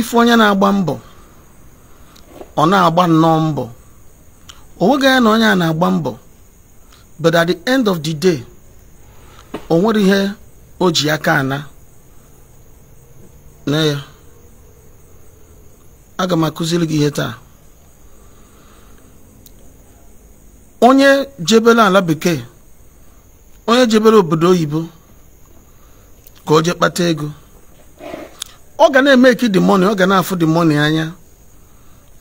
Ife onye na-agba mbọ, ọ na-agba nnọọ mbọ, o nweghị anya na onye a na-agba mbọ, but at the end of the day o nwere ihe o ji aka ana na ya. Aga m akụziri gị ihe taa. Onye jebere ala bekee, onye jebere obodo oyibo ka o jee kpata ego, ọ ga na-emeki the money, ọ ga na-afụ the money anya,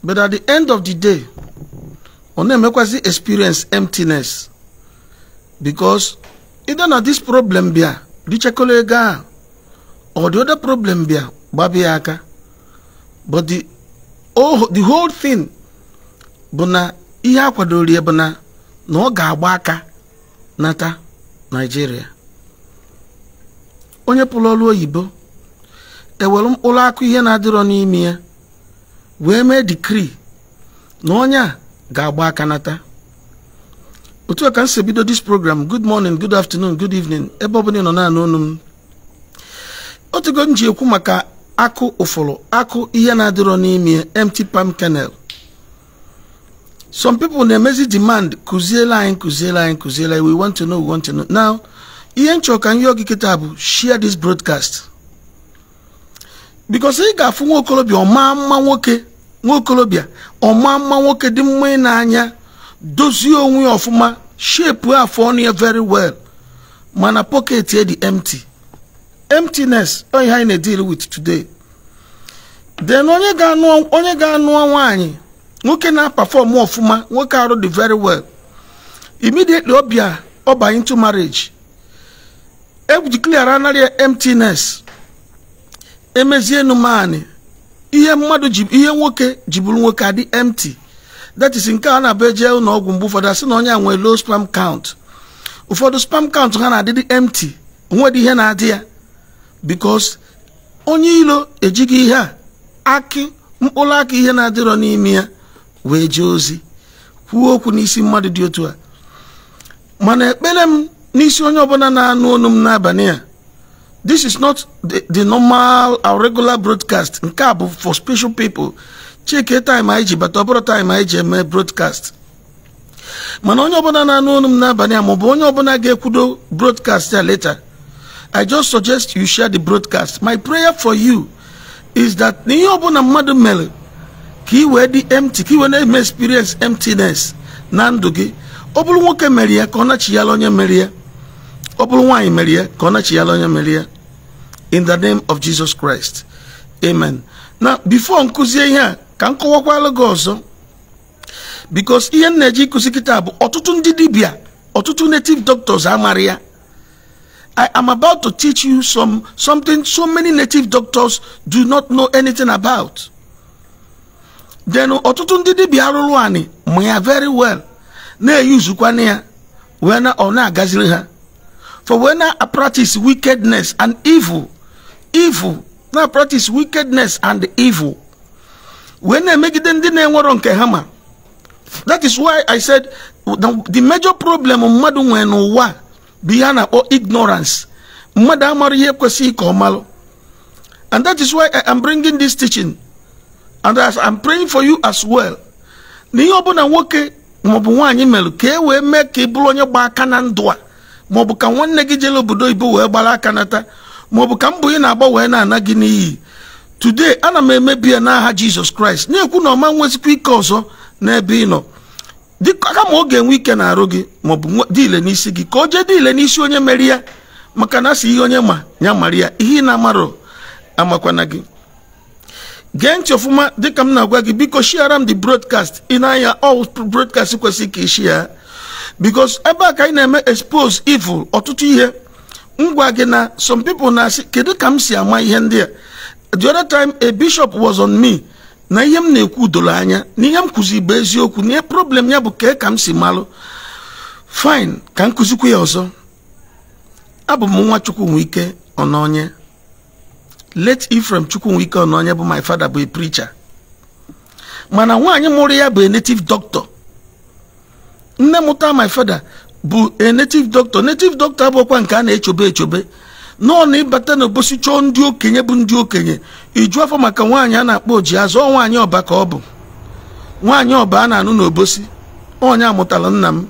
but at the end of the day ọ na-emekwazi experience emptiness, because either na this problem bịa richakọrọ ego ahụ, or the other problem bịa gbabịa ya aka. But the whole thing bụ na ihe a kwadoro ya bụ na ọ ga-agba aka nata Nigeria. Onye pụrụ ọrụ oyibo ewere mkpụrụ akụ ihe na-adịrọ n'ime ya wee mee decree na onye a ga-agba aka nata. Otu a ka m si ebido this program. Good morning, good afternoon, good evening, ebe ọ bụla ị nọ na-anụ olu m. Otugo m ji ekwu maka akụ ụfụrụ, akụ ihe na-adịrọ n'ime ya, empty palm kernel. Some people na-emezi demand, kụziela anyị, kụziela anyị, kụziela anyị, we want to know, we want to know. Now, ihe nchọ ka nye gị kịta bụ share this broadcast, because ị ga-afụ nwa okorobịa ọma mma nwoke, nwa okorobịa ọma mma nwoke dị mma n'anya, dozie onwe ya ọfụma, shape afọ ọnụ ya very well, mana pocket ya dị empty. Emptiness ọ ihe anyị na-deal with today. Then onye ga-anụ nwaanyị, nwoke na-perform ọfụma, nwoke arụ dị very well, immediately ọ bịa ọ banye into marriage, e declare anarị emptiness. Emezienu maanị ihe mmadụ ji, ihe nwoke ji bụrụ nwoke adị empty. That is nke a na-abụ eje ụlọ ọgwụ mgbe ụfọdụ asị na onye a nwere low sperm count. Ụfọdụ sperm count ha na-adịdị empty, onwedị ihe na-adị ya, because onye ilo ejighị ihe a akị mkpụrụ aka ihe na-adịrọ n'ime ya wee jee ozi, kwuo okwu n'isi mmadụ dị otu a. Mana ekpere m n'isi onye ọbụla na-anụ olu m n'abalị a, this is not the normal or regular broadcast. Nke a bụ for special people. Check time anyị ji bata, ọ bụrụ time anyị ji eme broadcast. Mana onye ọbụla na-anụ olu m n'abalị a, maọbụ onye ọbụla ga-ekwudo broadcast ya later, I just suggest you share the broadcast. My prayer for you is that n'ihe ọbụla mmadụ mere ka ị wee dị empty, ka ị wee na-eme experience emptiness na ndụ gị, ọ bụrụ nwoke mere ya ka ọ nachiyala onye mere ya, ọ bụrụ nwaanyị mere ya ka ọ nachiyala onye mere ya, in the name of Jesus Christ, amen. Na before nkụzie ihe a, ka m kọwakwalụ gị ọzọ, because ihe m na-eji ịkụzi kịta bụ ọtụtụ ndị dibịa, ọtụtụ native doctors amara ya. I am about to teach you something so many native doctors do not know anything about. Then ọtụtụ ndị dibịa arụrụ anị ma ya very well, na-eyuzukwana ya wee na ọ na-agaziri ha, for when I practice wickedness and evil, evil na practice wickedness and evil, wee na-emegide ndị na-enwero nke ha ma. That is why I said the major problem mmadụ nwere n'ụwa bụ ihe a na-akpọ ignorance. Mmadụ amara ihe kwesịghị ka ọ malụ. And that is why I am bringing this teaching, and as I'm praying for you as well. Na ihe ọbụla nwoke maọbụ nwaanyị mere ka e wee mee ka ị bụrụ onye gba aka na ndụ a, maọbụ ka nwanne gị jere obodo oyibo wee gbara aka nata, maọbụ ka mbụ ị na-agba wee na-ana gị n'iyi, today ana m emebi ya n'aha Jizọs Kraịst, na-ekwu na ọma nwezikwa ike ọzọ n'ebe ị nọ. Kama ọ ga-enwe ike na-arụ gị maọbụ dị ile n'isi gị, ka o jee dị ile n'isi onye mere ya, maka na asị ihe onye ma ya mara ya, ihe ị na-amarọ amakwana gị. Gee ntị ọfụma dịka m na-agwa gị, biko share m the broadcast. Ị na-anya all broadcast kwesịrị ka ị share, because ebe a ka anyị na-eme expose evil. Ọtụtụ ihe ngwa gị na some people na-asị kedu ka m si ama ihe ndị a. The other time a bishop was on me na ihe m na-ekwu doro anya, na ihe m kụzi bụ eziokwu, na ihe problem ya bụ kee ka m si malụ. Fine, ka m kụzikwa ya ọzọ. Abụ m nwa Chukwunwike Ọnọnye. Late Ephraim Chukwunwike Ọnọnye bụ my father, bụ a preacher, mana nwaanyị mụrụ ya bụ a native doctor. Nne mụta my father bụ a native doctor. Native doctor abụkwa nke a na-echobe echobe. Nọ na ịbata na Obosi chọọ ndị okenye bụ ndị okenye, iju afọ maka nwaanyị a na-akpọ Ojiazụ. Ọ nwaanyị ọba ka ọ bụ, nwaanyị ọba a na-anụ n'Obosi. Onye amụtara nna m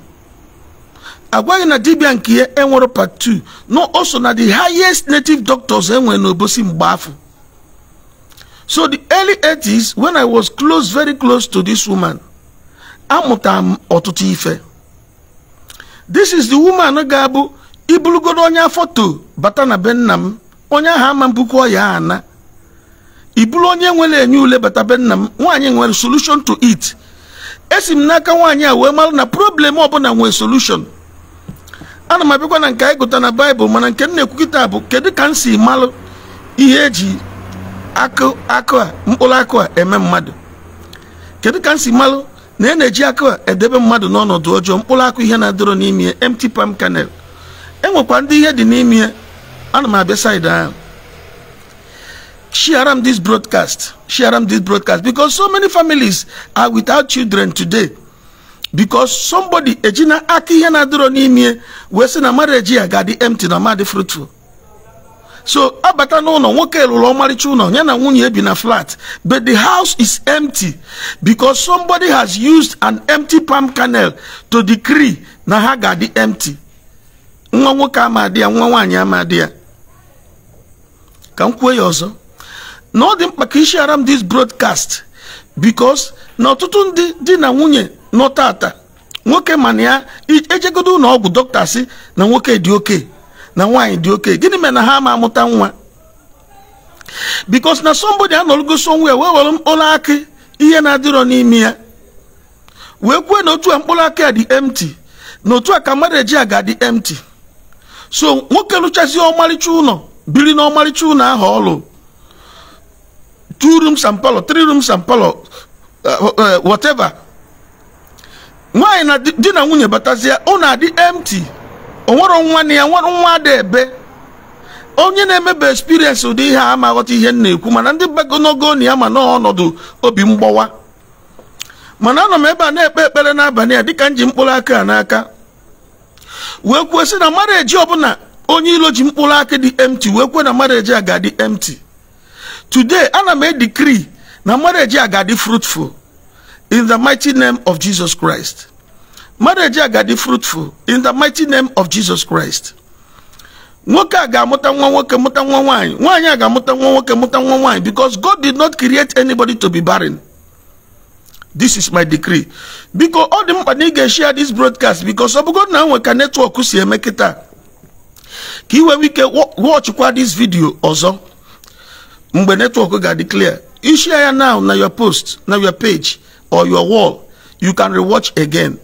agwaghị na dibịa nke ya enwere part 2 no, o so na the highest native doctors enwere n'Obosi mgbe afọ. So the early 80s, when I was close, very close to this woman, amụtara m ọtụtụ ife. This is the woman ga-abụ iburugodo onye afọ to bata na be nna m, onye ahụ ama mbukwa ya ana. Iburu onye nwere enye ule bata be nna m, nwaanyị nwere solution to it. Esi m n'aka nwaanyị a wee mara na problem ọbụla nwere solution. Ana m abịakwa na nke anyị gụta na Baịbụl, mana nke m na-ekwukịta bụ kedu ka m si malụ ihe eji akụ akụ a, mkpụrụ akụ a eme mmadụ. Kedu ka m si malụ na e na-eji akụ a edebe mmadụ n'ọnọdụ ọjọọ, mkpụrụ akụ ihe na-adọrọ n'ime ya, empty palm kernel. Enwekwa ndị ihe dị n'ime ya. Ana m abịa side ahụ. Share am this broadcast, share am this broadcast, because so many families are without children today because somebody ejina aka ihe na-adọrọ n'ime wee sị na marriage ya ga-adị empty na madị fruitful. So abata n'ụlọ, nwoke lụrụ ọmarịcha ụlọ, ya na nwunye bi na flat, but the house is empty because somebody has used an empty palm kernel to decree na ha ga-adị empty. Nwa nwoke ama adị ya, nwa nwaanyị ama adị ya. Ka m kwuo ya ọzọ, na ọ dị mkpa ka ishare m this broadcast, because na ọtụtụ ndị di na nwunye nọ tata, nwoke mana ya ejegodo ụlọ ọgwụ, dọkịta sị na nwoke dị oke na nwaanyị dị oke. Gịnị mere na ha ama amụta nwa? Because na somebody anọrọgo somewhere wee were mkpụrụ akị ihe na-adịrọ n'ime ya wee kwuo na otu a mkpụrụ akị a dị empty, na otu a ka marriage a ga-adị empty. So nwoke lụchazie ọmarịcha ụlọ, biri na ọmarịcha ụlọ ahụ, ọlụ 2 rooms and parlor, 3 rooms and parlor, whatever. Nwaanyị na di na nwunye batazie, ụlọ adị empty, o nwere nwa na ya nwere nwa dị ebe. Onye na-emebe experience ụdị ihe a ama aghọta ihe m na-ekwu, mana ndị bagonogo na ya ma n'ọnọdụ obi mgbawa. Mana anọ m ebe a na-ekpe ekpere n'abalị a, dịka m ji mkpụrụ aka a n'aka wee kwuo sị na marriage ọbụla onye ilo ji mkpụrụ aka dị empty wee kwuo na marriage a ga-adị empty, today ana m edecree na marriage a ga-adị fruitful in the mighty name of Jesus Christ. Marriage a ga-adị fruitful in the mighty name of Jesus Christ. Nwoke a ga-amụta nwa nwoke, mụta nwa nwaanyị. Nwaanyị a ga-amụta nwa nwoke, mụta nwa nwaanyị, because God did not create anybody to be barren. This is my decree. Biko, ọ dị mkpa na ị ga-eshare this broadcast, because ọ bụgo na nwe ka network si eme kịta, ka ị nwee ike watchkwa this video ọzọ mgbe network ga-adị clear. You share ya now na your post, na your page or your wall, you can rewatch again.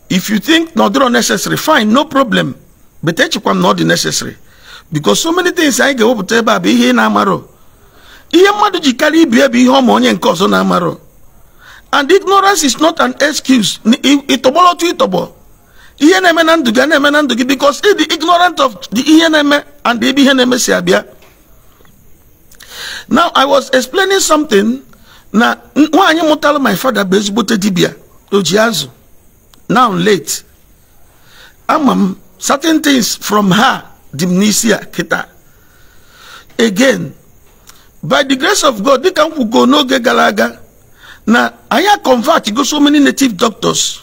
If you think not necessary, fine, no problem, but echekwa m na ọ dị necessary, because so many things anyị ga-ewepụta ebe a bụ ihe ị na-amarọ. Ihe mmadụ ji karịa ibi ebe ihe ọma onye nke ọzọ na-amarọ. And ignorance is not an excuse. Ịtọgbọrọ otu ịtọgbọ ihe na-eme na ndụ gị na-eme na ndụ gị, because ị dị ignorant of the ihe na-eme and ebe ihe na-eme si abịa. Now I was explaining something na nwaanyị mụtara my father bụ ezigbote dibịa Ojiazụ, now late. Ama m certain things from her dị m n'isi a kịta. Again, by the grace of God, dịka m kwugo n'oge gara aga na anyị convert go so many native doctors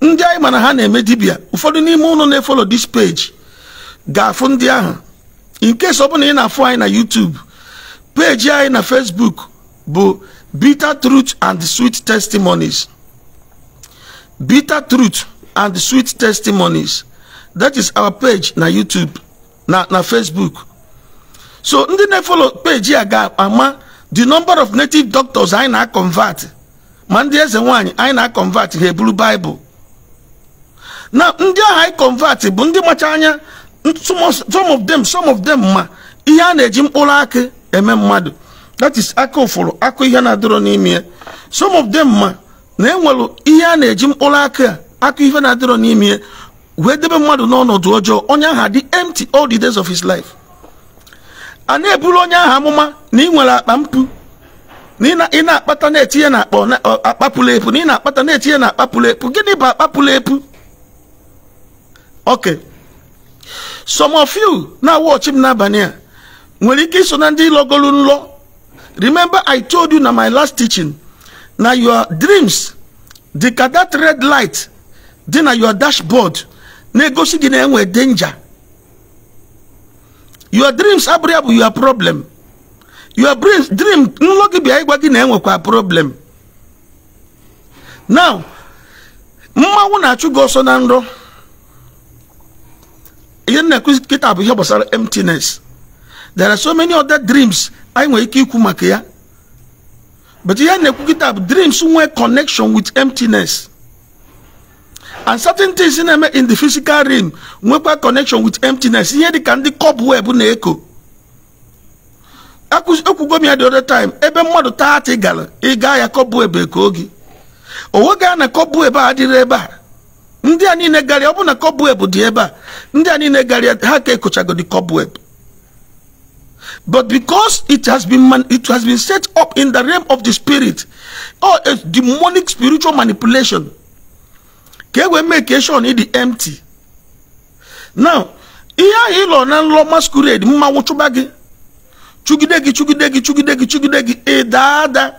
ndị anyị mana ha na-eme dibịa. Ụfọdụ n'ime ụlọ na-efollow this page ga-afụ ndị ahụ. In case ọ bụla ị na-afụ anyị na YouTube page anyị na Facebook bụ Bitter Truth and Sweet Testimonies. Bitter Truth and Sweet Testimonies, that is our page na YouTube na Facebook. So ndị na-efollow page a ga-ama the number of native doctors anyị na-convert, ma ndị eze nwaanyị anyị na-convert ha eburu Bible. Na ndị ahụ anyị convert bụ ndị macha anya, some of them ma ihe a na-eji mkpụrụ akị eme mmadụ, that is aka ụfụrụ akụ ihe na-adịrọ n'ime ya. Some of them ma na enwere ihe a na-eji mkpụrụ akị a, akụ ihe na-adịrọ n'ime ya, wee debe mmadụ n'ọnọdụ ọjọọ, onye ahụ adị empty all the days of his life. A na-eburu onye ahụ amụma na ị nwere akpa mpụ, na ị na-akpata na-etinye na akpa pụrụ epu, na ị na-akpata na-etinye na akpa pụrụ epu. Gịnị bụ akpa pụrụ epu? Okay, Some of you na-watch m n'abalị a nwere ike iso na ndị lọgolu nlọ. Remember, I told you na my last teaching na your dreams dị ka that red light dị na your dashboard na-egosi gị na enwe danger. Your dreams abụrụ ya bụ your problem. Your dream, nlọ gị bịa ịgwa gị na enwekwa problem. Now, mmanwụ na-achụ gị ọsọ na nrọ. Ihe na-ekwu kịta bụ ihe gbasara emptiness. There are so many other dreams anyị nwere ike ikwu maka ya, but ihe na-ekwu kịta bụ dreams nwee connection with emptiness, and certain things na-eme in the physical realm nwekwa connection with emptiness. Ihe dịka ndị cobweb na-eko. Ekwugo m ya the other time, ebe mmadụ 30 gara ịga ya, cobweb eko gị. Onwe gaa na cobweb a adịrị ebe a, ndị a niile gara, ọ bụ na cobweb dị ebe a, ndị a niile gara ha ka ekochagodi cobweb. But because it has been set up in the realm of the spirit, or a demonic spiritual manipulation, ka e wee make sure na ị dị empty. Now, ihe ahụ ị lọ na nlọ, masquerade mmanwụ chụba gị, chụgide gị, chụgide gị, chụgide gị, chụgide gị, ịda ada.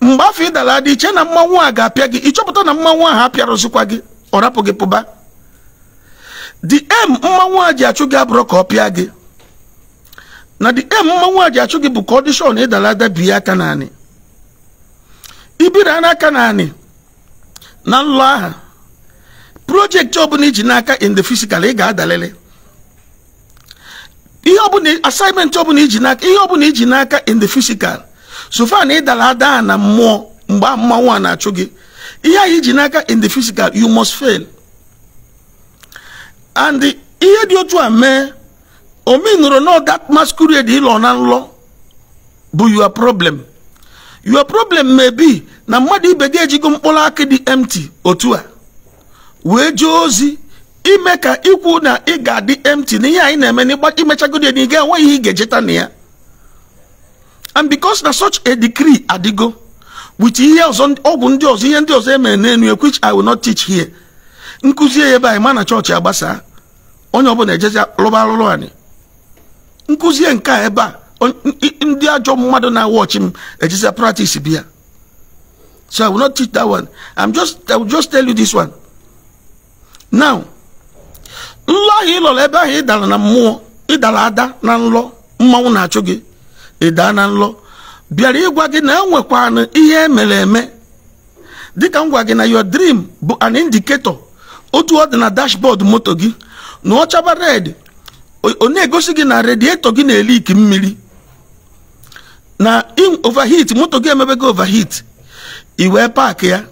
Mgbe afọ ịdara ada, iche na mmanwụ a ga-apịa gị, ịchọpụta na mmanwụ ahụ apịarụzikwa gị, ọ rapụ gị pụba. The aim mmanwụ a ji achụ gị abụrụ ka ọ pịa gị. Na the aim mmanwụ a ji achụ gị bụ ka ọ dị sure na ịdara ada, bie aka naanị. Ibiri n'aka naanị na nlọ ahụ, project ọbụla iji n'aka in the physical, ị ga-adalele. Ihe ọbụla, assignment ọbụla iji n'aka, ihe ọbụla iji n'aka in the physical, so far na ịdara ada na mmụọ mgbe mmanwụ a na-achụ gị, ihe ahụ iji n'aka in the physical, you must fail. And ihe dị otu a mee omi nụrụ no, that masquerade ịlọ na nlọ bụ your problem. Your problem may be na mmadụ ibe gị ejigo mkpụrụ akị dị empty otu a wee jee ozi ime ka ikwu na ị ga-adị empty, na ihe anyị na-eme na imechagodi na ị ga-enwe ihe ị ga-ejeta na ya. And because na such a decree adịgo with ihe ọzọ, ọgwụ ndị ọzọ, ihe ndị ọzọ emere n'enu, which I will not teach here. Nkụzie ya ebe anyị ma na chọọchị agbasa, onye ọbụla ejezi lụba alụlụ anyị. Nkụzie nke a ebe a, ndị ajọ mmadụ na-awọchị m ejezi practice bịa. So I will not teach that one. I will just tell you this one now. Nlọ ahụ ị lọrọ, ebe ahụ ị dara na mmụọ, ị dara ada na nlọ, mmanwụ na-achụ gị, ị daa na nlọ, bịara ịgwa gị na enwekwanụ ihe emere eme. Dịka m gwa gị na your dream bụ an indicator, otu ọ dị na dashboard moto gị na ọ chaba red, ọ na-egosi gị na radiator gị na-eleak mmiri, na overheat, moto gị emebego overheat. I wee park ya,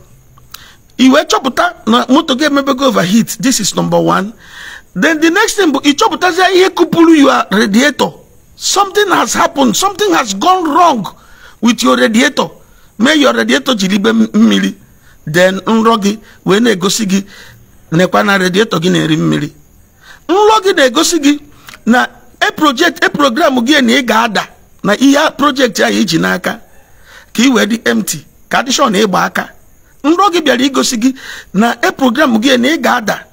i wee chọpụta na moto gị emebego overheat. This is number one. Then the next thing bụ ịchọpụtazie ihe kupụrụ your radiator. Something has happened, something has gone wrong with your radiator, mee your radiator jiri be mmiri. Then nrọ gị wee na-egosi gị nekwa na radiator gị na-eri mmiri. Nrọ gị na-egosi gị na e project, e program gị na ị ga-ada na ihe project ahụ iji n'aka, ka ị wee dị empty, ka addition na ịgba aka. Nrọ gị bịara igosi gị na e program gị na ị ga-ada.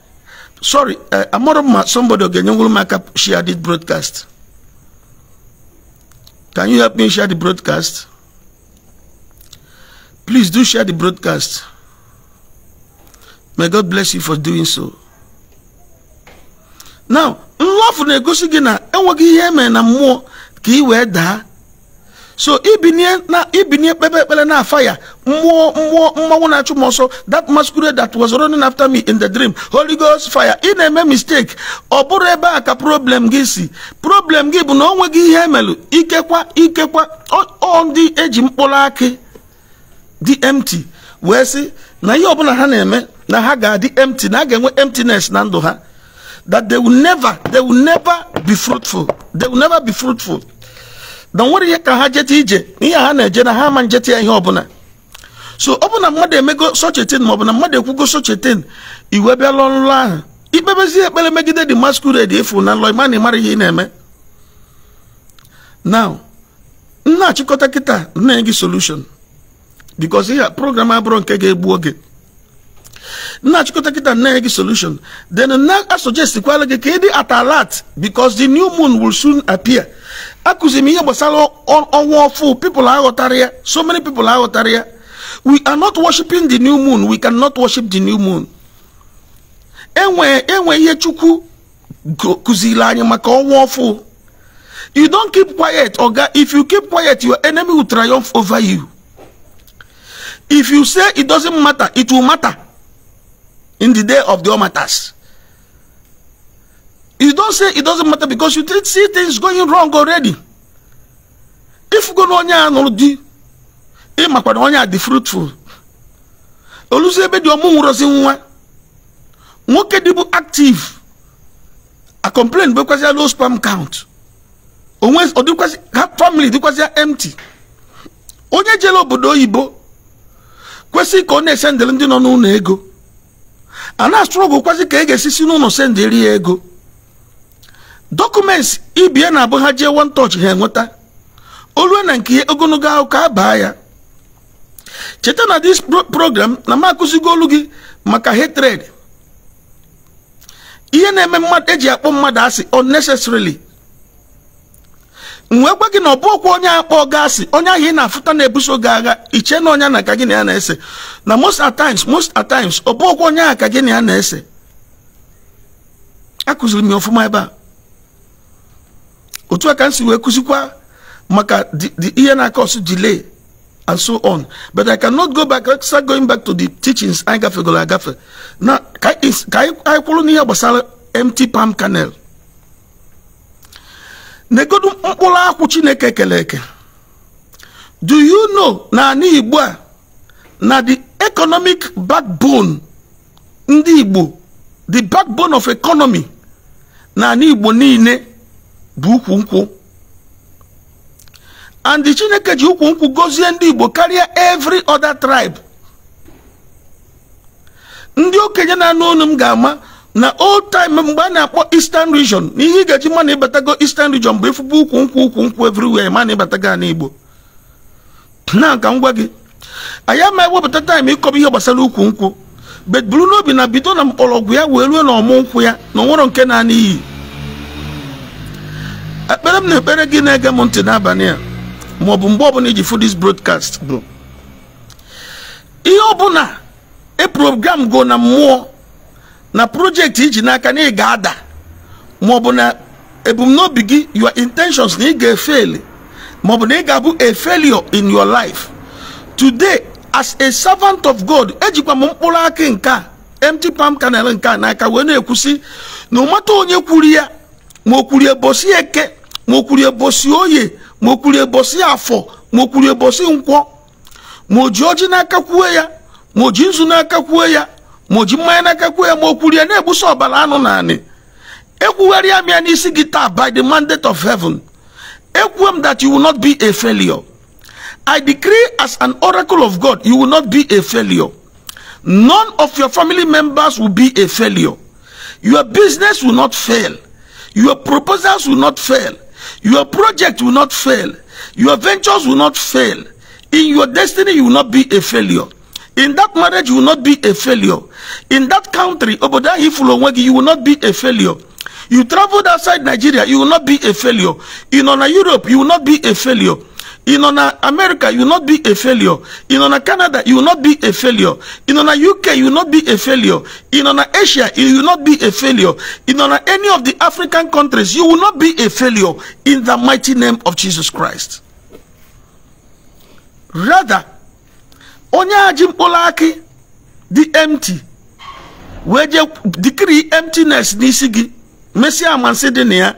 Sorry, amụrụ m ma somebody ga-enyenwuru m aka share this broadcast. Can you help me share the broadcast? Please do share the broadcast. May God bless you for doing so. Now, nlọfụ na-egosi gị na enweghị ihe emere na mmụọ ka ị wee daa. So ibinie na ibinie kpebe ekpere na afa ya, mmụọ, mmụọ mmanwụ na-achụ m ọsọ, that masquerade that was running after me in the dream, Holy Ghost fire. Ị na-eme mistake. Ọ bụrụ ebe a ka problem gị si. Problem gị bụ na o nweghị ihe emelụ. Ikekwa, ikekwa ọ ndị eji mkpụrụ akị dị empty wee sị na ihe ọbụla ha na-eme na ha ga-adị empty, na a ga-enwe emptiness na ndụ ha, that they will never be fruitful, they will never be fruitful, na nwere ihe ka ha jeta ije, ihe ha na-eje na ha ama njeta ya, ihe ọbụla. So ọ bụ na mmadụ emego such a thing, maọbụ na mmadụ ekwugo such a thing, iwe bịa lụọ nlọ ahụ, ikpebezie ekpere megide the masquerade efu na nlọ, ịma na ịmara ihe ị na-eme. Now, m na-achịkọta kịta, na-enye gị solution, because ihe program abụrụ nke ga-egbu oge. Na-achịkọta kịta nne gị solution. Then na suggest kwala gị ka ị dị at alert because the new moon will soon appear. Akụzi m ihe gbasara ọnwa ọfụ, people aghọtara ya. So many people aghọtara ya. We are not worshiping the new moon. We cannot worship the new moon. Enwe ihe Chukwu kụziri anyị maka ọnwa ọfụ. You don't keep quiet, oga. If you keep quiet, your enemy will triumph over you. If you say it doesn't matter, it will matter in the day of the all matters. You don't say it doesn't matter because you see things going wrong already. If you go onye a nụrụ di, ịmakwa na onye a dị fruitful. Oluzi ebe dị ọmụ nwụrọzi nwa. Nwoke dịbụ active. A complain bekwazia low sperm count. Onwe ọ dịkwazị family dịkwazia empty. Onye jere obodo oyibo kwesị ka ọ na-esendịrị ndị nọ n'ụlọ ego. A na-struggle kwasị ka e ga-esi si n'ụlọ sendịrị ya ego. Documents ibie na abụ ha jee one touch ha enweta. Olue na nke ogologo akụkọ abaa ya. Cheta na this program na m akụzigo olu gị maka hatred. Ihe na-eme mmadụ eji akpọ mmadụ asị unnecessarily. Nwee gwa gị na ọ bụ okwu onye akpọ gị asị, onye ahụ ị na-afụta na-ebuso gị agha, iche na onye na ka gị na ya na-ese. Na most at times, ọ bụ okwu onye ahụ ka gị na ya na-ese. Akụziri m ya ọfụma ebe a. Otu a ka m si wee kụzikwa maka ihe na-akọsụ delay and so on. But I cannot go back, start going back to the teachings anyị gafegoro agafe. Na ka anyị kwuru n'ihe gbasara empty palm kernel. Negodu mkpụrụ akwụ Chineke kele eke. Do you know na ala Igbo a na the economic backbone ndị Igbo, the backbone of economy na ala Igbo niile bụ ukwu nkwụ. And the Chineke ji ukwu nkwụ gozie ndị Igbo karịa every other tribe. Ndị okenye na-anụ olu m ga-ama na old time mgbe a na-akpọ Eastern Region, na ihe ị ga-eji ma na ịbatago Eastern Region bụ ịfụbụ ukwu nkwụ ukwu nkwụ everywhere ma na ịbatago ala Igbo. Na ka m gwa gị, anyị ama ewepụta time ịkọba ihe gbasara ukwu nkwụ, but buru n'obi na bido na mkpọrọgwụ ya wee ruo na ọmụ nkwụ ya na onwero nke na-ana iyi. Ekpere m na ekpere gị na-ege m ntị n'abalị a ma ọ bụ mgbe ọbụla iji fụ this broadcast bụ ihe ọbụla e program go na mmụọ na project iji n'aka na ị ga-ada ma ọ bụ na ebumnobi gị, your intentions na ị ga-efail ma ọ bụ na ị ga-abụ a failure in your life. Today, as a servant of God, ejikwa m mkpụrụ akị nke a, empty palm kernel nke a n'aka wee na-ekwusi na ụmata onye kwuru ya, ma o kwuru ebosi eke, ma o kwuru ebosi oye, ma o kwuru ebosi afọ, ma o kwuru ebosi nkwọ, ma o ji ọjị n'aka kwuo ya, ma o ji nzu n'aka kwuo ya, ma o ji mmanya n'aka kwuo ya, ma o kwuru ya na-egbusa ọbara anụ naanị. Ekwugharịa m ya n'isi gị taa by the mandate of heaven. Ekwuo m that you will not be a failure. I decree as an oracle of God, you will not be a failure. None of your family members will be a failure. Your business will not fail. Your proposals will not fail. Your project will not fail. Your ventures will not fail. In your destiny, you will not be a failure. In that marriage, you will not be a failure. In that country, obodo ahụ ifuru onwe gị, you will not be a failure. You traveled outside Nigeria, you will not be a failure. In on Europe, you will not be a failure. In on America, you will not be a failure. In on Canada, you will not be a failure. In on UK, you will not be a failure. In on Asia, you will not be a failure. In on any of the African countries, you will not be a failure in the mighty name of Jesus Christ. Rather, onye aji mkpụrụ akị dị empty wee jee decree emptiness n'isi gị, mesịa amansi dị na ya,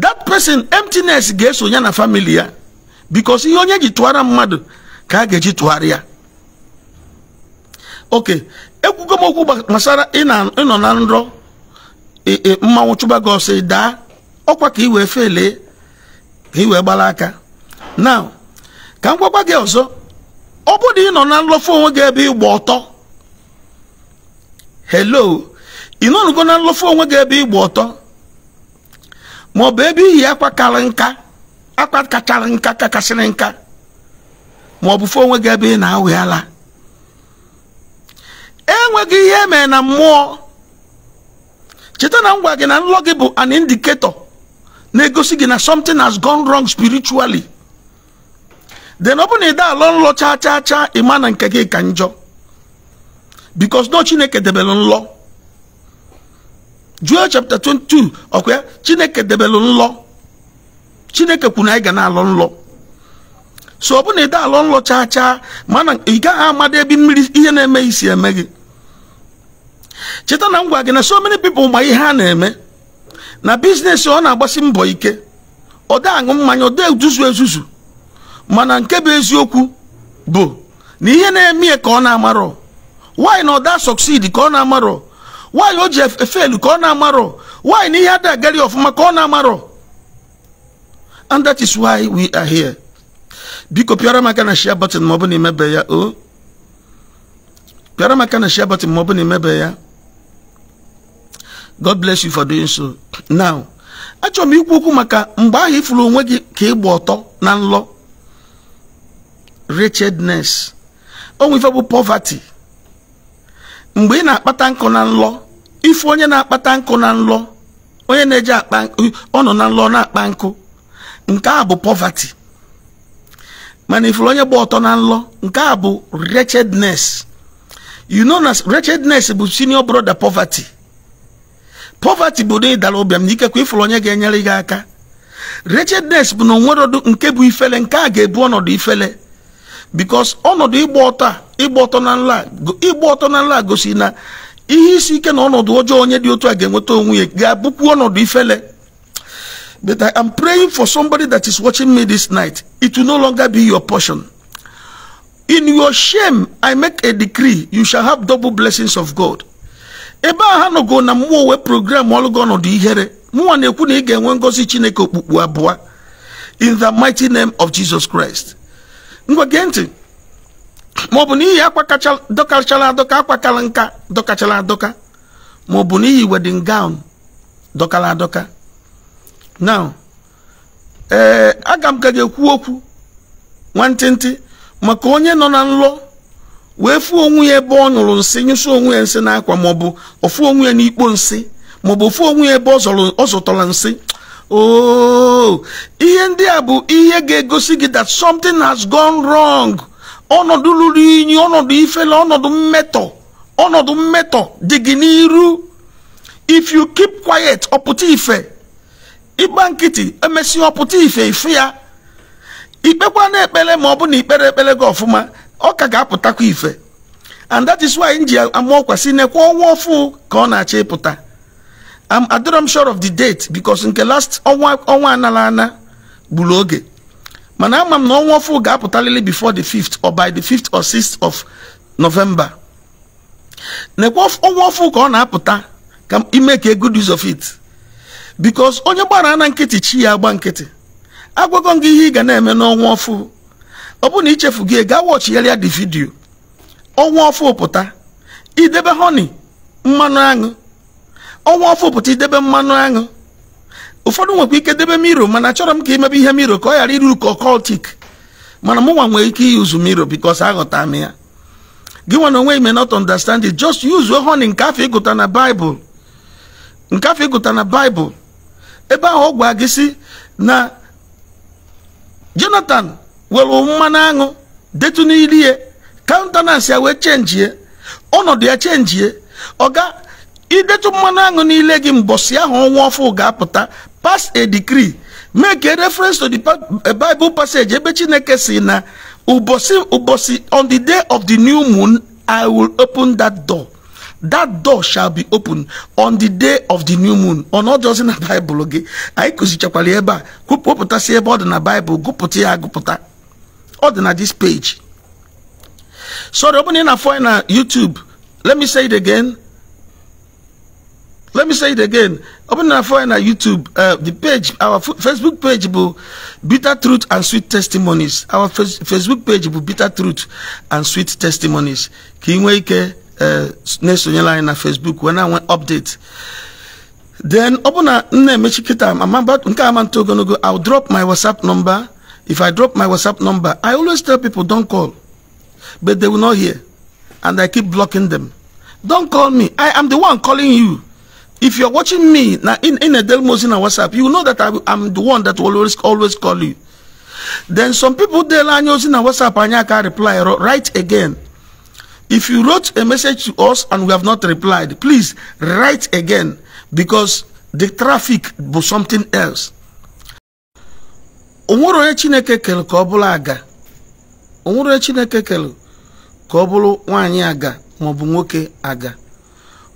that person emptiness ga-eso ya na family ya, because ihe onye ji tụgharịa mmadụ ka a ga-eji tụgharị ya. Okay, ekwugo m okwu gbasara ịnọ na nrọ mmanwụ chụba gị ọsọ daa ọkwa ka i wee felee ka i wee gbara aka. Now, ka m gwakwa gị ọzọ, ọ bụrụ na ị nọ na nlọfụ onwe gị ebe ịgba ọtọ, hello, ị nọnugo na nlọfụ onwe gị ebe ịgba ọtọ ma ọ bụ ebe iyi akwa kara nka, akwa kachara nka kakasịrị nka, ma ọ bụ fụ onwe gị ebe ị na-awị ala. Enweghị ihe eme na mmụọ. Cheta na ngwa gị na nlọ gị bụ an indicator na-egosi gị na something has gone wrong spiritually. Then ọ bụ na ị da alọ nlọ cha cha cha, ịma na nke gị ka njọ, because no Chineke debelu nlọ. Joel chapter 22, ọkwa ya, Chineke debelu nlọ. Chineke kwuru na anyị ga na-alọ nlọ. So ọ bụ na ị da alọ nlọ cha cha, mana ị gaghị amado ebe mmiri ihe na-eme isi eme gị. Cheta na ngwa gị na so many people ma ihe ha na-eme na business, ọ na-agbasi mbọ ike, ọ da aṅụ mmanya, ọ da ezuzu ezuzu, mana nke bụ eziokwu bụ na ihe na-eme ya ka ọ na-amarọ. Why na ọ da succeed ka ọ na-amarọ? Why o ji efelu ka ọ na-amarọ? Why na ihe ada agari ọfụma ka ọ na-amarọ? And that is why we are here. Biko, pịara m aka na share button ma ọ bụ na imebe ya. O pịara m aka na share button ma ọ bụ na imebe ya. God bless you for doing so. Now, achọrọ m ikwu okwu maka mgbe ahụ ifuru onwe gị ka ịgba ọtọ na nlọ. Wretchedness. Onwe ife bụ poverty. Mgbe ị na-akpata nkụ na nlọ, ife onye na-akpata nkụ na nlọ, onye na-eje akpa, ọ nọ na nlọ na-akpa nkụ, nke a bụ poverty. Mana ifuru onye gba ọtọ na nlọ, nke a bụ wretchedness. You know na wretchedness bụ senior brother poverty. Poverty bụ na ịdara ụbịam na ikekwe ifuru onye ga-enyere gị aka. Wretchedness bụ na onwerodu nke bụ ifele, nke a ga-ebu ọnọdụ ifele, because ọnọdụ ịgba ọtọ a, ịgba ọtọ na nla, ịgba ọtọ na nla gosi na ihe isi ike na ọnọdụ ọjọọ onye dị otu a ga-enweta onwe ya ga-abụkwu ọnọdụ ifele. But I am praying for somebody that is watching me this night. It will no longer be your portion. In your shame, I make a decree: you shall have double blessings of God. Ebe a ha nọgo na mmụọ wee program ọlụgo ọnọdụ ihere, mụnwa na-ekwu na ị ga-enwe ngọzi Chineke okpukpu abụọ, in the mighty name of Jesus Christ. Ngwa, gee ntị. Ma ọ bụ n'ihi akwa kacha dọkachara adọka, akwa kara nka dọkachara adọka, ma ọ bụ n'ihi wedding gown dọkara adọka. Now, ee, aga m ka ga-ekwu okwu nwantịntị maka onye nọ na nlọ wee fụọ onwe ya ebe ọ nyụrụ nsị, nyụsụ onwe ya nsị n'akwa, maọbụ ofu onwe ya n'ikpo nsị, maọbụ ofu onwe ya ebe ọ zụtara nsị. Oh, ihe ndị a bụ ihe ga-egosi gị that something has gone wrong. Ọnọdụ ruru unyi, ọnọdụ ifele, ọnọdụ mmetọ, ọnọdụ mmetọ dị gị n'iru. If you keep quiet, ọpụta ife. Ịgba nkịtị, emesịa ọpụta ife, ife ya. Ikpekwa na ekpere, ma ọ bụ na ikpere ekpere gị ọfụma, ọ ka ga-apụtakwa ife. And that is why m ji ama ọkwa si nekwa ọnwa ọfụ ka ọ na-achọ ịpụta. I'm adịrọ m sure of the date, because nke last ọnwa, ọnwa anara ana gburu oge, mana ama m na ọnwa ọfụ ga-apụtalili before the 5th or by the 5th or 6th of November. Nekwa ọnwa ọfụ ka ọ na-apụta, ka ime ka a good use of it, because onye gbara na nkịtị, chi ya agba nkịtị. Agwago m gị ihe ị ga na-eme n'ọnwa ọfụ. Ọ bụ na ichefu gị, gaa watch ya the video. Ọnwa ọfụ pụta, idebe honey, mmanụ aṅụ. Ọnwa ọfụ pụta, idebe mmanụ aṅụ. Ụfọdụ nwekwa ike debe miro, mana achọrọ m ka imebe ihe miro ka ọ ghara iru ka occultic. Mana mụnwa nwere ike iyuzu miro because aghọta m ya. Gị nwa na onwe you may not understand it. Just use honey nke afọ ịgụta na Bible, nke afọ ịgụta na Bible, ebe ahụ ọ gwa gị si na Jonathan were mmanụ aṅụ detu n'ili ya, countenance ya wee chenjie, ọnọdụ ya chenjie. Ọga idetu mmanụ aṅụ niile gị mbọsị ahụ ọnwa ọfụ ga-apụta, pass a decree, make a reference to the Bible passage ebe Chineke si na ụbọchị ụbọchị, "On the day of the new moon, I will open that door. That door shall be opened on the day of the new moon." Ọ na ọjọzi na Baịbụl gị, anyị kụzichakwara ebe a, kwupụtasị ebe ọ dị na Baịbụl, gụpụta ya, agụpụta ọ dị na this page. Sorry, ọ bụrụ na ị na-afọ ya na YouTube, let me say it again, let me say it again. Ọ bụrụ na afọ ya na YouTube, the page, our Facebook page bụ Bitter Truth and Sweet Testimonies. Our Facebook page bụ Bitter Truth and Sweet Testimonies, ka ị nwee ike na-esonyere anyị na Facebook wee na-enwe update. Then ọ bụ na m na-emechi kịta nke ama nto ogologo, I'll drop my WhatsApp number. If I drop my WhatsApp number, I always tell people, "Don't call," but they will not hear and I keep blocking them. Don't call me. I am the one calling you. If you're watching me now in a Delmosi na WhatsApp, you know that I'm the one that will always call you. Then some people dele anyị ozi na WhatsApp, anyị aka reply. Write again. If you wrote a message to us and we have not replied, please write again, because the traffic was something else. Onwere onye Chineke kere ka ọ bụrụ aga. Onwere onye Chineke kere ka ọ bụrụ nwaanyị aga maọbụ nwoke aga.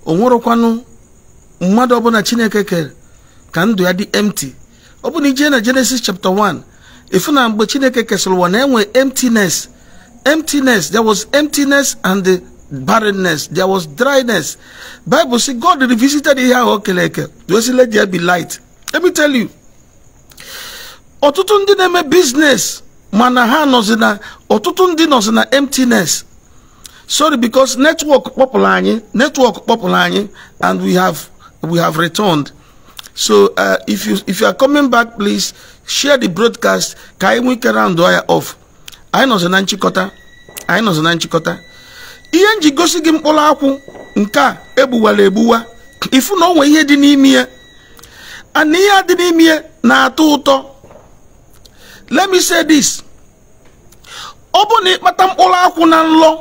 Onwerekwanụ mmadụ ọbụla Chineke kere ka ndụ ya dị empty. Ọ bụ na ije na Genesis chapter 1, ifu na mgbe Chineke kesịrị ụwa na-enwe emptiness. Emptiness. There was emptiness and the barrenness. There was dryness. Bible say God revisited ihe ahụ o kere eke. Wee sị, "Let there be light." Let me tell you, ọtụtụ ndị na-eme business, mana ha nọzi na, ọtụtụ ndị nọzi na emptiness. Sorry, because network kpọpụrụ anyị, network kpọpụrụ anyị, and we have returned. So if you are coming back, please share the broadcast ka anyị nwee ike round ya off. Anyị nọzi na nchịkọta. Anyị nọzi na nchịkọta. Ihe m ji gosi gị mkpụrụ akwụ nke a egbuwara egbuwa, ifu na o nwee ihe dị n'ime ya, and ihe a dị n'ime ya na-atọ ụtọ. Let me say this: ọ bụ na ịkpata mkpụrụ akwụ na nlọ,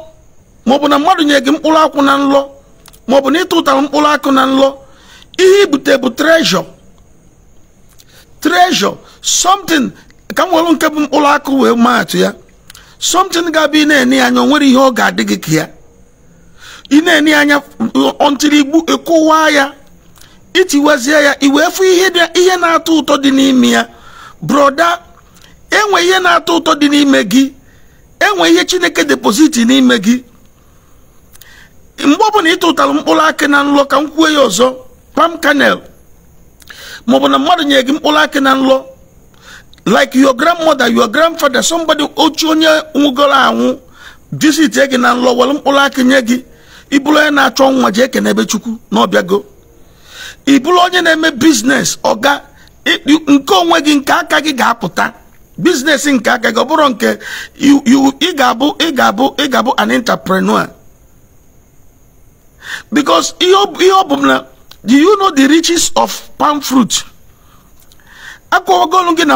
maọbụ na mmadụ nye gị mkpụrụ akwụ na nlọ, maọbụ na ịtụtara mkpụrụ akwụ na nlọ, ihe ibute bụ treasure. Treasure, something ka m were nke bụ mkpụrụ akụ wee maa atụ ya, something ga-abịa ị na-ene anya, o nwere ihe ọ ga-adị gị ka ya. Ị na-ene anya until igbu ịkụwa ya, itiwezie ya, i wee fụ ihe ihe na-atọ ụtọ dị n'ime ya. Brother, enwe ihe na-atọ ụtọ dị n'ime gị. Enwe ihe Chineke deposit n'ime gị. Mgbe ọbụla ị tụtara mkpụrụ akị na nlọ, ka m kwuo ya ọzọ, palm kernel, maọbụ na mmadụ nye gị mkpụrụ akị na nlọ, like your grandmother, your grandfather, somebody ochie, onye nwụgoro anwụ, visit gị na nlọ, were mkpụrụ akị nye gị, ịbụrụ onye na-achọ nwa, jee kene ebe Chukwu na ọbịago. Ị bụrụ onye na-eme business, ọga nke onwe gị, nke aka gị ga-apụta, business nke aka gị, ọ bụrụ nke ị ga-abụ an entrepreneur, because ihe ọ bụ na, do you know the riches of palm fruit? Akọwagolu gị na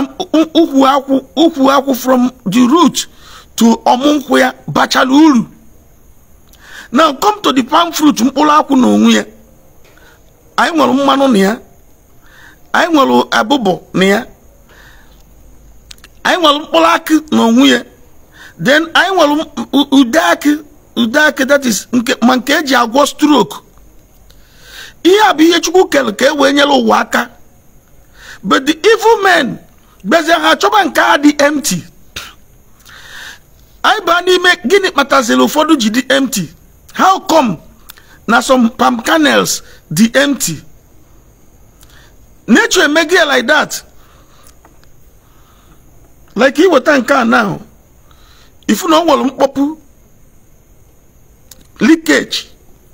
ukwu akwụ, ukwu akwụ, from the root to ọmụ nkwụ ya, bachala uru. Now come to the palm fruit, mkpụrụ akwụ na onwe ya, anyị nwere mmanụ na ya, anyị nwere abụbọ na ya, anyị nwere mkpụrụ akị na onwe ya. Then anyị nwere ude akị, ude akị, that is nke ma nke eji agwọ stroke. Ihe a bụ ihe Chukwu kere ka e wee nyere ụwa aka, but the evil men gbezie ha chọba nke a dị empty. Anyị baa n'ime gịnị kpataziri ụfọdụ ji dị empty? How come na some palm kernels dị empty? Nature emegi ya like that. Like iweta nke a now, ifu na o nwere mkpọpụ, leakage,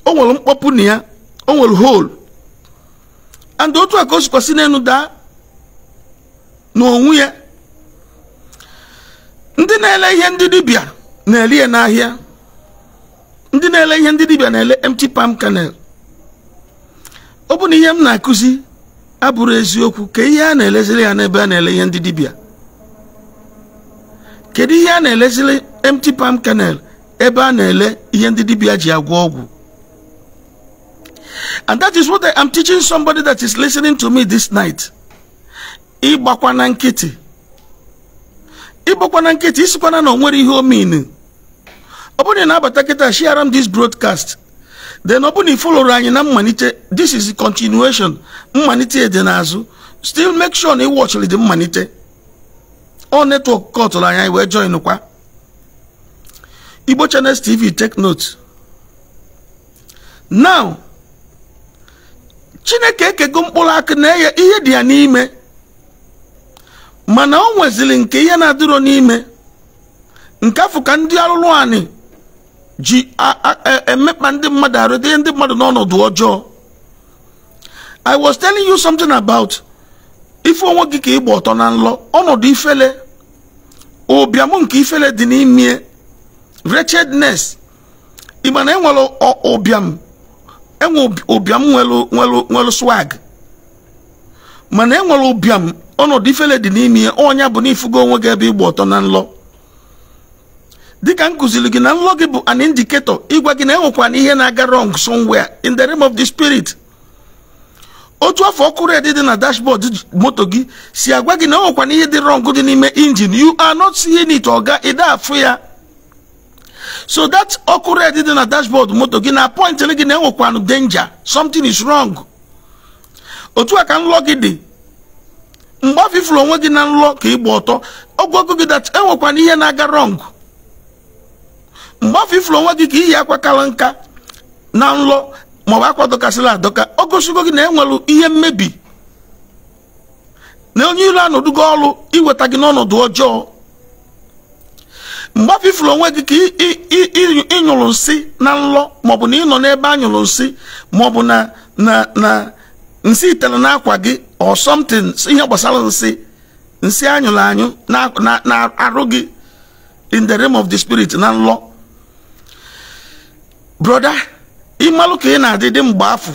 o nwere mkpọpụ na ya, o nwere hole, and otu a ka o sikwasị n'elu daa n'onwe ya. Ndị na-ele ihe ndị dibịa na-eri ya n'ahịa, ndị na-ele ihe ndị dibịa na-ele empty palm kernel. Ọ bụ na ihe m na-akụzi abụrụ eziokwu, ka ihe a na-eleziri ya n'ebe a na-ele ihe ndị dibịa? Kedu ihe a na-eleziri empty palm kernel ebe a na-ele ihe ndị dibịa ji agwọ ọgwụ? And that is what I am teaching somebody that is listening to me this night. Ịgbakwa na nkịtị, ịgbakwa na nkịtị, isikwana na o nwere ihe omini. Ọ bụrụ na ị na-abata kịta, share am this broadcast. Then ọ bụrụ na ị followrụ anyị na mmalite, this is the continuation. Mmalite dị n'azụ. Still make sure na ị watchịrị the mmalite. Ọ network kọtụrụ anyị, wee join kwa Igbo Channels TV. Take note now. Chineke ekego mkpụrụ akụ na eye, ihe dị ya n'ime, mana o nweziri nke ihe na-adịrọ n'ime. Nke afọ ka ndị arụrụ anị ji emekpa ndị mmadụ arụ, tinye ndị mmadụ n'ọnọdụ ọjọọ. I was telling you something about ife onwe gị ka ịgba ọtọ na nlọ, ọnọdụ ifele, ụbịam nke ifele dị n'ime, wretchedness. Ịma na enwere ụbịam Enwe ụbịam nwelu swag, mana enwere ụbịam ọnọdụ ifele dị n'ime ya. Ọnya bụ na ifugo onwe gị ebe ịgba ọtọ na nlọ. Dịka m kụziri gị na nlọ gị bụ an indicator ịgwa gị na enwekwana ihe na-aga wrong somewhere in the realm of the spirit. Otu afọ ọkụ red dị na dashboard moto gị si agwa gị na enwekwana ihe dị wrong dị n'ime engine. You are not seeing it, oga, ịda afụ ya. So that ọkụ red dị na dashboard moto gị na point gị na enwekwanụ danger, something is wrong. Otu a ka nlọ gị dị. Mgbe afọ ifuru onwe gị na nlọ ka ịgba ọtọ, ọgwụgwụ gị that enwekwana ihe na-aga wrong. Mgbe afọ ifuru onwe gị ka iyi akwa kara nka na nlọ maọbụ akwa dọkasịrị adọka, ọ gosigo gị na enwere ihe mmebi, na onye iro anọdụgo ọrụ iweta gị n'ọnọdụ ọjọọ. Mgbe afọ ifuru onwe gị ka ịnyụrụ nsị na nlọ maọbụ na ị nọ n'ebe a nyụrụ nsị maọbụ na na na nsị itere n'akwa gị or something, ihe gbasara nsị, nsị anyụrụ anyụ na arụ gị in the realm of the spirit na nlọ. Brother, ịmalụ ka ị na-adị dị mgbe afọ,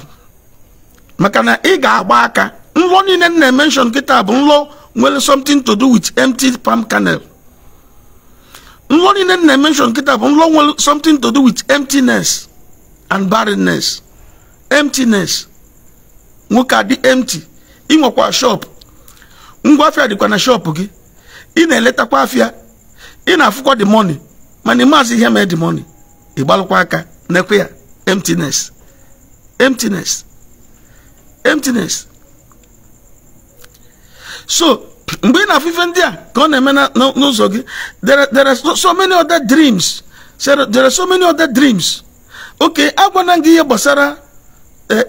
maka na ị ga-agba aka. Nlọ niile m na-emenshọn kịta bụ nlọ nwere something to do with empty palm kernel. Nlọ niile m na-emenshọn kịta bụ nlọ nwere something to do with emptiness and barrenness. Emptiness. Nwoke adị empty. Ị nwekwa shop, ngwa afịa dịkwa na shop gị, ị na-eletakwa afịa, ị na-afụkwa the money, mana ịmazi ihe mee the money. Ị gbalụkwa aka nekwe ya. Emptiness, emptiness, emptiness. So mgbe ị na-afụ ife ndị a ka ọ na-eme n'ụzọ gị, there are so many other dreams. There are so many other dreams. Okay, agwana gị ihe gbasara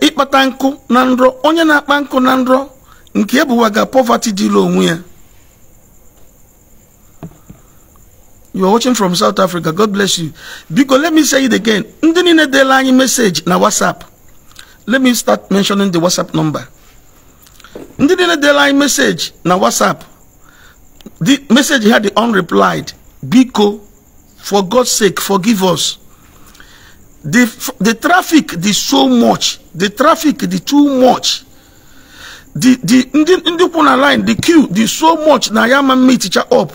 ịkpata nkụ na nrọ. Onye na-akpa nkụ na nrọ nke ebuwaga poverty dịla onwe ya. You are watching from South Africa. God bless you. Biko, let me say it again. Ndị niile deela anyị message na WhatsApp. Let me start mentioning the WhatsApp number. Ndị niile deela anyị message na WhatsApp. The message had the unreplied. Biko, for God's sake, forgive us. The traffic is so much. The traffic is too much. The ndị kwụ na line, the queue is so much. Na ya ma meet up.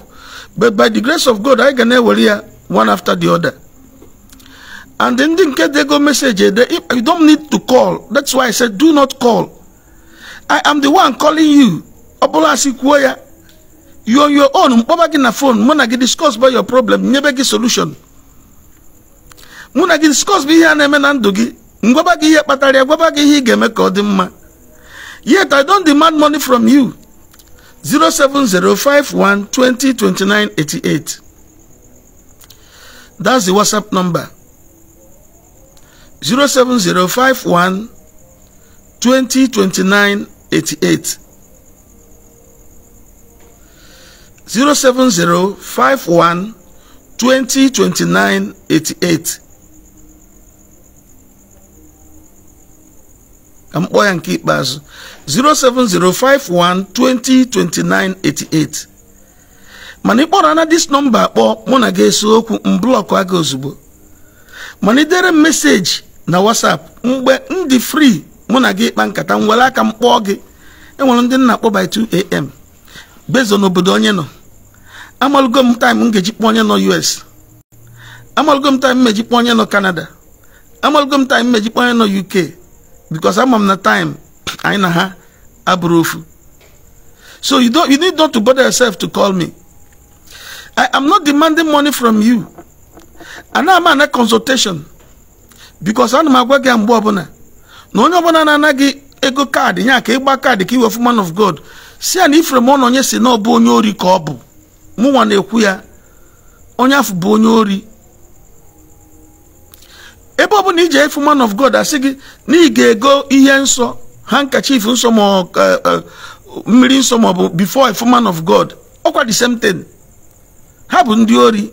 But by the grace of God, I can never hear one after the other. And then they go message, you don't need to call. That's why I said do not call. I am the one calling you. You on your own. Mkpọba na phone. Mụ na gị discuss by your problem. Nyebe gị solution. Mụ na gị discuss bụ ihe a na-eme na ndụ gị. Ngwaba gị ihe kpatara ya, gwaba gị ihe ị ga-eme ka ọ dị mma. Yet I don't demand money from you. 07051 20 29 88. That's the WhatsApp number. 07051 20 29 88. 07051 20 29 88. Ka m kpọọ ya nke ikpeazụ. 07051 20 29 88. Mana ị kpọrọ na this number akpọ, mụ na ga-ese okwu, m block aga ozugbo. Mana ị dere m message na WhatsApp mgbe m dị free, mụ na gị ịkpa nkata, m were aka m kpọọ gị. Enwere ndị nna akpọ by 2 a.m. based on obodo onye nọ. Amalụgo m time m ga-eji kpọọ onye nọ US. Amalụgo m time m ga-eji kpọọ onye nọ Canada. Amalụgo m time m ga-eji kpọọ onye nọ UK. Because ama m na time anyị na ha abụrụ ofu. So you need not to bother yourself to call me. I am not demanding money from you. Ana m ana consultation. Because ana m agwa gị mgbe ọbụla na onye ọbụla na-anaghị ego kaadị nya ka ịgba kaadị ka iwefu man of God, si ya na ifrem ọnụ onye si na ọ bụ onye ori ka ọ bụ. Mụnwa na-ekwu ya, onye afọ bụ onye ori. Ebe ọbụla ije efu man of God asị gị na ị ga-ego ihe nsọ, handkerchief nsọ ma mmiri nsọ ma ọ bụ before efu man of God, ọkwa the same thing. Ha bụ ndị ori.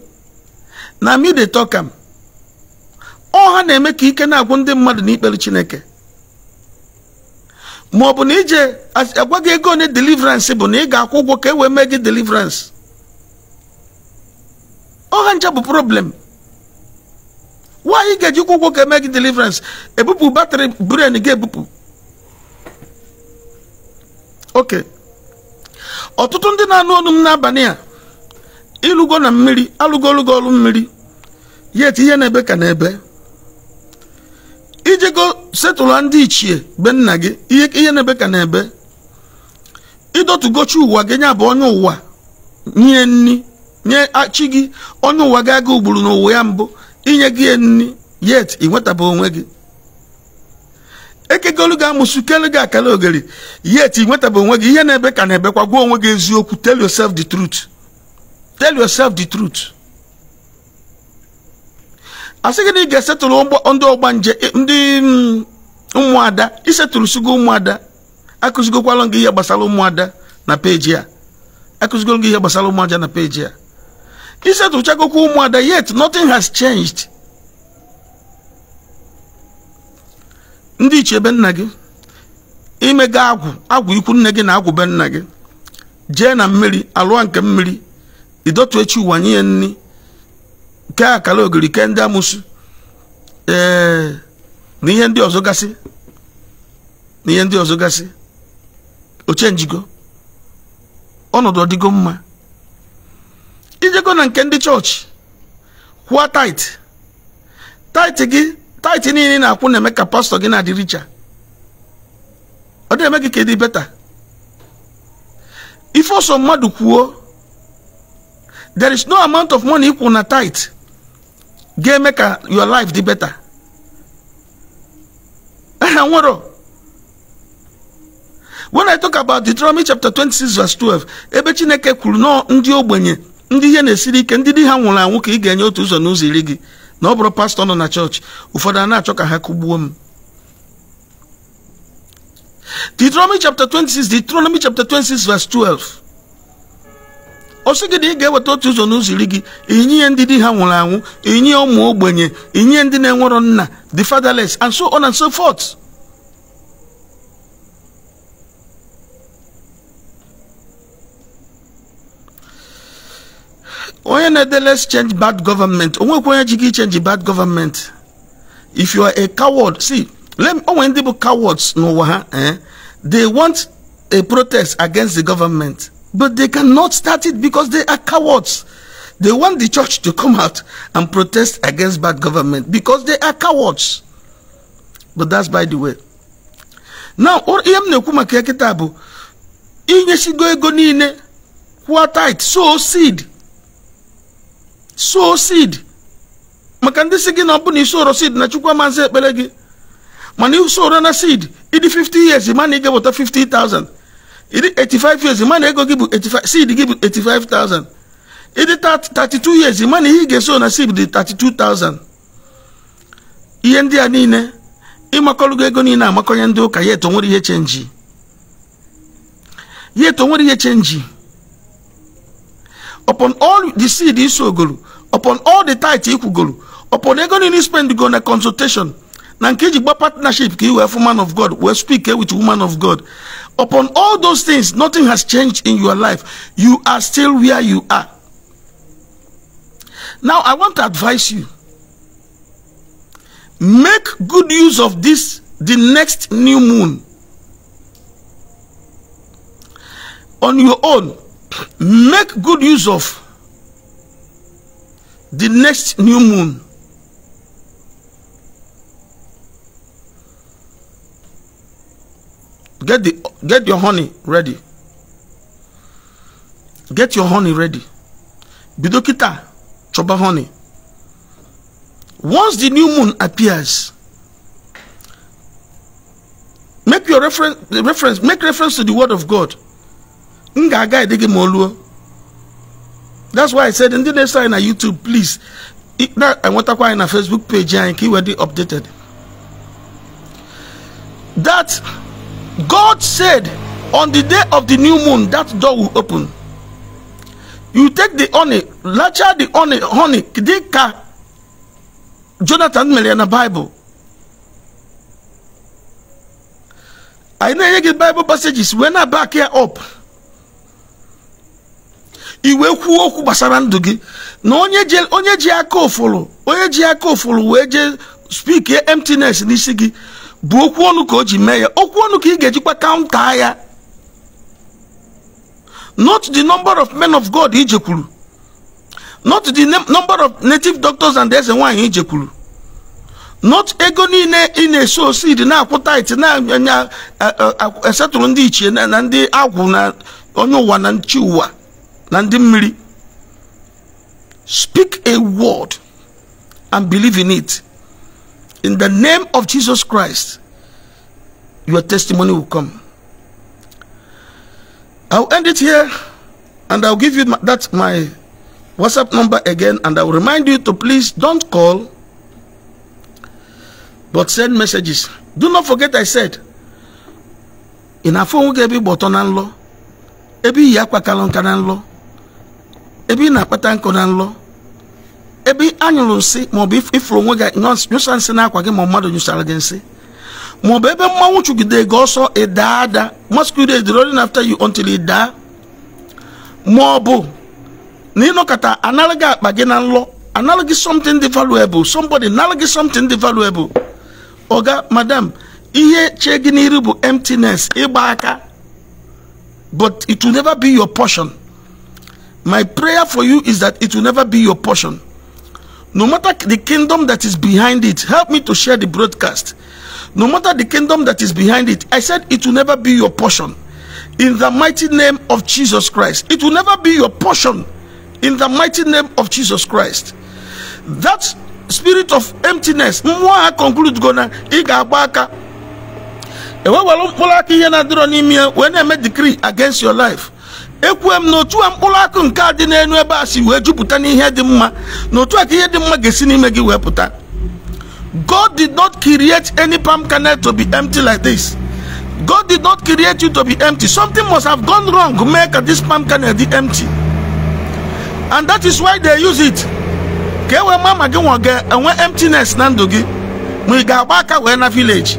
Na me dey talk am. Ọ ha na-eme ka ike na-agwụ ndị mmadụ n'ikpere Chineke. Ma ọ bụ na ije agwa gị ego onye deliverance bụ na ị ga-akwụ ụgwọ ka e wee mee gị deliverance. Ọ ha ncha bụ problem. Why ga-eji kwụ ụgwọ ka eme gị deliverance? Ebupụ battery brain gị ebupụ. Okay. Ọtụtụ ndị na-anụ ọnụ m n'abalị a ịlụgo na mmiri, alụgolugo ọrụ mmiri, yet ihe na-ebe ka na-ebe. Ijego setụlụ ndị ichie be nna gị, ihe na-ebe ka na-ebe. Ịdọtụgochi ụwa gị, nya bụ onye ụwa nye nni nye chi gị, onye ụwa gị aga ugburu n'ụwa ya mbụ inye gị nni, yet ị nwetaba onwe gị. Ekegolu gị amụsụ kelu gị akara ogeri, yet ị nwetaba onwe gị. Ihe na-ebe ka na-ebekwa. Gwa onwe gị eziokwu. Tell yourself the truth. Tell yourself the truth. Asị gị na ị ga-esetụrụ ndị ọgbanje, ndị ụmụada. Isetụrụsigo ụmụada. Akụzigokwala gị ihe gbasara ụmụada na peji a. Akụzigoro gị ihe gbasara ụmụada na peji a. Isetụrụchagokwa ụmụada, yet nothing has changed. Ndị ichie be nna gị imega agwụ, agwụ ikwu nne gị na agwụ be nna gị, jee na mmiri alụọ nke mmiri, ịdọtụ echi ụwa nye ya nni, ke akara ogiri, ke ndị amụsụ, ee, na ihe ndị ọzọ gasị, na ihe ndị ọzọ gasị. Ochenjigo ọnọdụ, ọdịgo mma. Ijego na nke ndị chọọchị kwụọ tithe, tithe gị, tithe niile na-akwụ na-eme ka pastọ gị na-adị richer. Ọ dị eme gị ka ị dị better. Ife ọsọ mmadụ kwuo, there is no amount of money ịkwụ na tithe ga-eme ka your life dị better. Nwere. When I talk about Deuteronomy chapter 26 verse 12, ebe Chineke kwuru nọọ ndị ogbenye, ndị ihe na-esiri ike, ndị di ha nwụrụ anwụ ka ị ga-enye otu ụzọ n'ụzọ iri gị, na ọ bụrụ pastọ nọ na chọọchị, ụfọdụ a na-achọ ka ha kụgbuo m. Deuteronomy chapter 26, Deuteronomy chapter 26 verse 12, ọ sị gị na ị ga-eweta otu ụzọ n'ụzọ iri gị, inye ndị di ha nwụrụ anwụ, inye ụmụ ogbenye, inye ndị na-enwerọ nna, the fatherless, and so on and so forth. Onye na-ede "Let's change bad government," onwekwa onye ji gị change bad government? If you are a coward, see, let me, onwe ndị bụ cowards n'ụwa ha, they want a protest against the government, but they cannot start it because they are cowards. They want the church to come out and protest against bad government because they are cowards. But that's by the way. Now, ihe m na-ekwu maka ya kịta bụ inyesigo ego niile, kwụọ tithe, sow seed, sow seed. Maka ndị si gị na ọ bụ na isoro seed na Chukwu amasị ekpere gị, mana isoro na seed, ịdị 50 years ma na ị ga-eweta 50,000, ịdị 85 years ma na ego gị bụ 85, seed gị bụ 85,000, ịdị 32 years ma na ihe ị ga-eso na seed dị 32,000. Ihe ndị a niile, ịmakọlụgo ego niile, amakọnye ndị ụka, ya eto nwere ihe change, ya eto nwere ihe change. Upon all the seed isogolu, upon all the tithe ikwugolu, upon ego niile spend go na consultation na nke iji gba partnership ka i wee fụ man of God, wee speak with woman of God, upon all those things, nothing has changed in your life. You are still where you are. Now I want to advise you, make good use of this, the next new moon. On your own, make good use of the next new moon. Get your honey ready. Get your honey ready. Bido kita chọba honey. Once the new moon appears, make your reference, make reference to the word of God. M ga-aga gị ma oluo. That's why I said ndị na-eso anyị na YouTube, please na-enwetakwa anyị na Facebook page anyị ka i wee dị updated. That God said on the day of the new moon, that door will open. You take the honey, lacha the honey, honey dịka Jonathan mere na Bible. Anyị na-enye gị Bible passages wee na back here up. I wee kwuo okwu gbasara ndụ gị na onye ji aka ụfụrụ, onye ji aka ụfụrụ wee jee speak emptiness n'isi gị bụ okwu ọnụ ka o ji mee ya. Okwu ọnụ ka ị ga-ejikwa counter ya. Not the number of men of God ijekwuru, not the number of native doctors and eze nwaanyị ijekwuru, not ego niile ị na-eso seed na-akwụ tithe na-esetụrụ ndị ichie na ndị agwụ na onye ụwa na nchi ụwa na ndị mmiri. Speak a word and believe in it. In the name of Jesus Christ, your testimony will come. I'll end it here, and I'll give you my WhatsApp number again, and I will remind you to please don't call, but send messages. Do not forget I said, in a phone ebe ịgba ọtọ na nlọ, ebe iyi akwa kalụ nka na nlọ, ebe ị na-akpata nkụ na nlọ, ebe anyụrụ nsị maọbụ ifuru onwe gị nyụsa nsị n'akwa gị ma mmadụ nyụsara gị nsị, maọbụ ebe mmanwụ chụgide gị ọsọ ịdaa ada, masquerade running after you until ị daa, maọbụ na ịnọkọta anara gị akpa gị na nlọ, anara gị something dị valuable, somebody nara gị something dị valuable. Oga, madam, ihe chee gị n'iru bụ emptiness, ịgba aka, but it will never be your portion. My prayer for you is that it will never be your portion. No matter the kingdom that is behind it, help me to share the broadcast. No matter the kingdom that is behind it, I said it will never be your portion. In the mighty name of Jesus Christ. It will never be your portion. In the mighty name of Jesus Christ. That spirit of emptiness, mmụọ ha conclude go na ị ga-agba aka. Ewewelu mkpụrụ aka ihe na-adịrọ n'ime ya wee na-eme decree against your life. Ekwue m na otu a mkpụrụ akụ nke a dị n'elu ebe a si wee jupụta n'ihe dị mma, na otu a ka ihe dị mma ga-esi n'ime gị wee pụta. God did not create any palm kernel to be empty like this. God did not create you to be empty. Something must have gone wrong to make this palm kernel be empty. And that is why they use it. Ka e wee ma gị nwa ga-enwe emptiness na ndụ gị, ma ị ga-agba aka wee na village,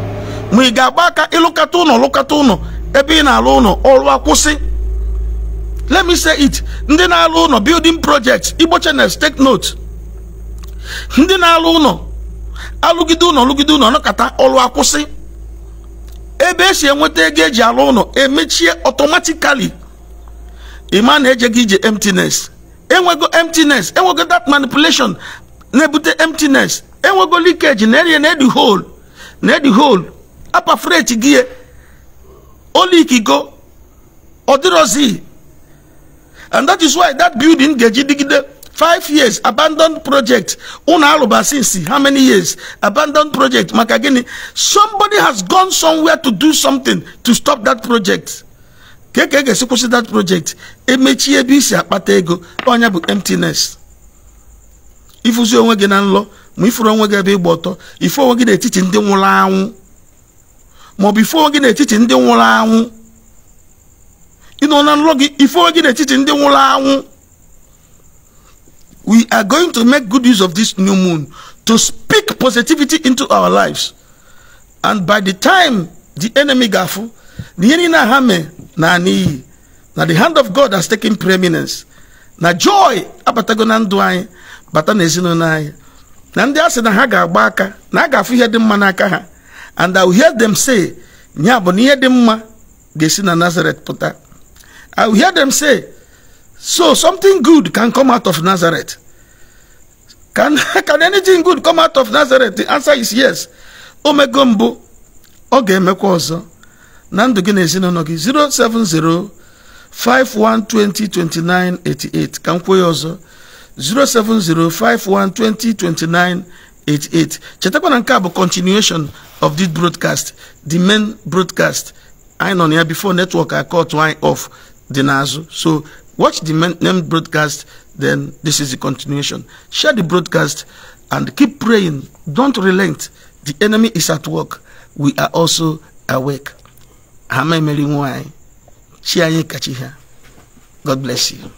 ma ị ga-agba aka ịlụkata ụlọ lụkata ụlọ ebe ị na-alụ ụlọ ọrụ akwụsị. Let me say it. Ndị na-alụ ụlọ, building projects, Igbo channels, take note. Ndị na-alụ ụlọ alụgide ụlọ lụgide ụlọ nọkata ọrụ akwụsị, ebe esi enweta ego eji alụ ụlọ emechie automatically. Ịma na-eje gị ije emptiness. Enwego emptiness, enwego that manipulation na-ebute emptiness, enwego leakage na area na the hole, na the hole apafrate gị olikigo ọdịrọzi. And that is why that building ga-eji dịgide 5 years abandoned project. Unu alụba since how many years abandoned project? Maka gịnị? Somebody has gone somewhere to do something to stop that project. Ka ka ga-esi kwụsị that project? Emechie ebe isi akpata ego. Ọnya bụ emptiness. Ịfụzi onwe gị na nlọ, ma ifuru onwe gị ebe ịgba ọtọ, ife onwe gị n'etiti ndị nwụrụ anwụ, maọbụ ife onwe gị n'etiti ndị nwụrụ anwụ. Ịnọ na nlọ gị ife onwe gị n'etiti ndị nwụrụ anwụ. We are going to make good use of this new moon to speak positivity into our lives. And by the time the enemy gafu, the enemy na ha mee na n'iyi, na the hand of God has taken preeminence. Na joy abatago na ndụ anyị, bata na ezinụlọ anyị. Na ndị asị na ha ga-agba aka, na a ga-afụ ihe dị mma n'aka ha. And I will hear them say, nya bụ na ihe dị mma ga-esi na Nazareth pụta. I will hear them say, so something good can come out of Nazareth. Can anything good come out of Nazareth? The answer is yes. Omego mbụ, ọ ga-emekwa ọzọ. Na ndụ gị na ezinụlọ gị. 070 5120 29 88. Ka m kwuo ya ọzọ. 070 5120 29 88. Chetakwa na nke a bụ continuation of this broadcast, the main broadcast. Anyị nọ na ya before network cut anyị off dị n'azụ. So watch the main broadcast, then this is the continuation. Share the broadcast and keep praying. Don't relent. The enemy is at work. We are also awake. Ha ma emeri nwa anyị. Chi anyị kachi ha. God bless you.